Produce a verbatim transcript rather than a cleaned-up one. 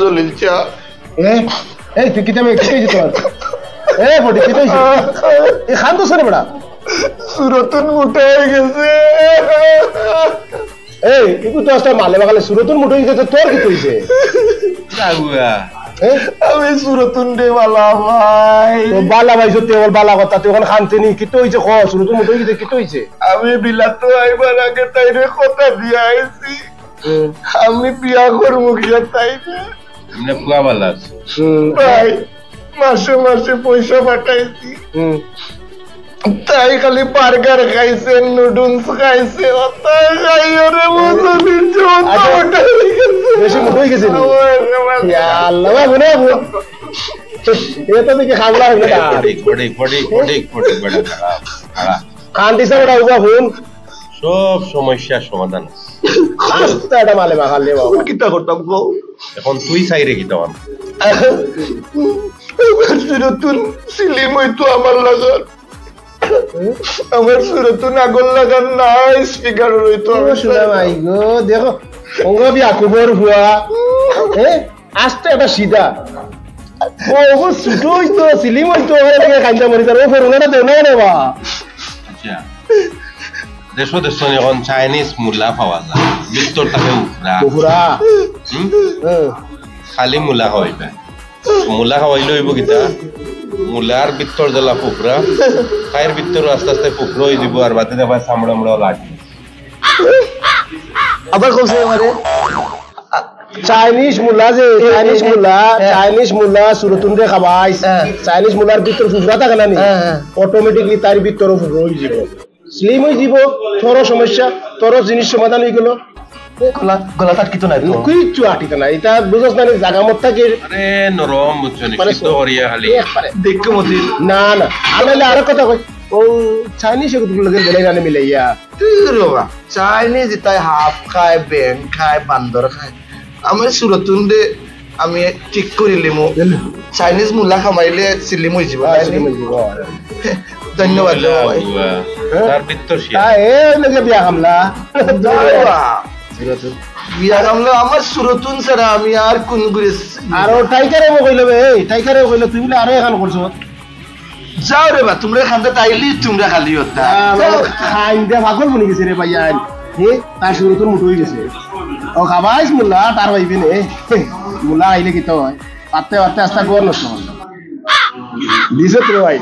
জলিল চা। এ, এই, তুই কিতা, কিতা অইছে তোর? এ, ফটিক, কিতা অইছে? এ, কান্দোস কেনে বেটা? সুরতুন মুটা অই গেছে। এই, ইগু তো আস্তা মালে বাগালে সুরতুন মুটা অই গেছে, তোর কিতা অইছে? বাবুয়া। এ? আমি সুরতুন রে বালা ভাই। তো বালা ভাই, সত্যি ওর বালা কথা, তুই অখন কান্দতে নি, কিতা অইছে ক, সুরতুন মুটা অই গেছে, কিতা অইছে? আমি বিলাত আইবার আগে তাইরে কথা দিয়া আইছি। হুম। আমি বিয়া করমু গিয়া তাইরে। এমনে ফুয়া বালা আছে। হুম। ভাই, মাসে মাসে পয়সা পাঠাইছি। হুম। তাই খালি বার্গার খাইছে, নুডলস খাইছে, ওটা খাইও রে, বুঝলি, জোর আচ্ছা, ওটা অই গেছে। বেশি মুটা অই গেছে নি? আমার রে, আমার ইয়া আল্লাহ, বাবু রে, বাবু। এটা দেখি খাগলা অইলো না। ফটিক, ফটিক, ফটিক, ফটিক, ফটিক, বেটা, খারাপ, খারাপ। কান্দিস না বেটা, উবা হুন। সব সমস্যার সমাধান আছে। আস্তা এটা মালে বাগালে বাবা। কিতা করতাম গো? অখন তুই চাইরে কিতা অন? আমার সুরতুন সিলিম অইতো আমার লাখান। আমার সুরতুন আগর লাখান নাইস ফিগার অইতো। ও, আমি সোনা চাই। মাই গো, দেখো, ওগো বিয়া কুবর ফুয়া। এ? আস্তা এটা সিধা। ও, ও ছোট অইতো, সিলিম অইতো, ওরে লাগে কান্দা মরি যার। ও, ফেরুনাটা দেও না রে বা। আচ্ছা। দেশো দেশো অখন চাইনিজ মুলা পাওয়া যায়। ভিতর থাকে উফরা। উফরা। হুম? হ্যাঁ। খালি মুলা খাওয়াইবা। মুলা খাওয়াইলে অইবো কিতা? মুলার ভিতর যেলা ফুফরা, তাইর ভিতর আস্তে আস্তে ফুফরা অই যিবো, আর বাদে দেখবা চামড়া মুড়া লাগে। আবার কইছে আমারে। চাইনিজ মুলা যে, এ, এ, চাইনিজ এ, মুলা, এ। চাইনিজ মুলা, সুরতুনরে খাবাইস। হ্যাঁ। চাইনিজ মুলার ভিতর ফুফরা থাকে না নি? হ্যাঁ, হ্যাঁ। অটোমেটিকলি তার ভিতরও ফুফরা অই যিবো। স্লিম অই যিবো, তোরও সমস্যা, তোরও জিনিস সমাধান অই গেলো। গলা, গলা তো আটকিতো নায় তো। কিচ্ছু আটকিতো নায়। ইটা বুঝোস না নি, জাগা মত থাকে। আরে নরম বুঝছো নি, মানে সিদ্ধ করিয়া খালি। একবারে। দেখো মতি। না, না। আর নাইলে আরো কথা কই। ও চাইনিজ এগুলো লগে গেলে না মিলাইয়া। দূর বাবা, চাইনিজ ইতায় হাফ খায়, ব্যাঙ খায়, বান্দর খায়। আমার সুরতুন দে আমি ঠিক করিলিমু। চাইনিজ মুলা খামাইলে সিলিম অই যিবো, হ্যাঁ, তাই নি? সিলিম অই যিবো, হ্যাঁ। ধন্যবাদ, বুয়া। হ্যাঁ? তার ভিতর শিয়া। তা এ লগে বিয়া খামলা। বাবা, বিয়া খামলা আমার সুরতুন ছাড়া আমি আর কোন গুরে আর ও টাইগারে ও কইলো বে, এই টাইগারে ও কইলো, তুই বলে আরো এখান করছো। যাও রে বা, তুমরা খান্দা তাইলি তুমরা খালি হতা। আহ, খাইন্দা পাগল বনি গেছে রে ভাই, আইন। হে, তার সুরতুন মুটা অই গেছে। ও খাবাইস মুলা, তার ভাইবে নে। মুলা আইলে কিতা অয়? পারতে পারতে আস্তা ঘর নষ্ট করলো। দিছে তো ভাই।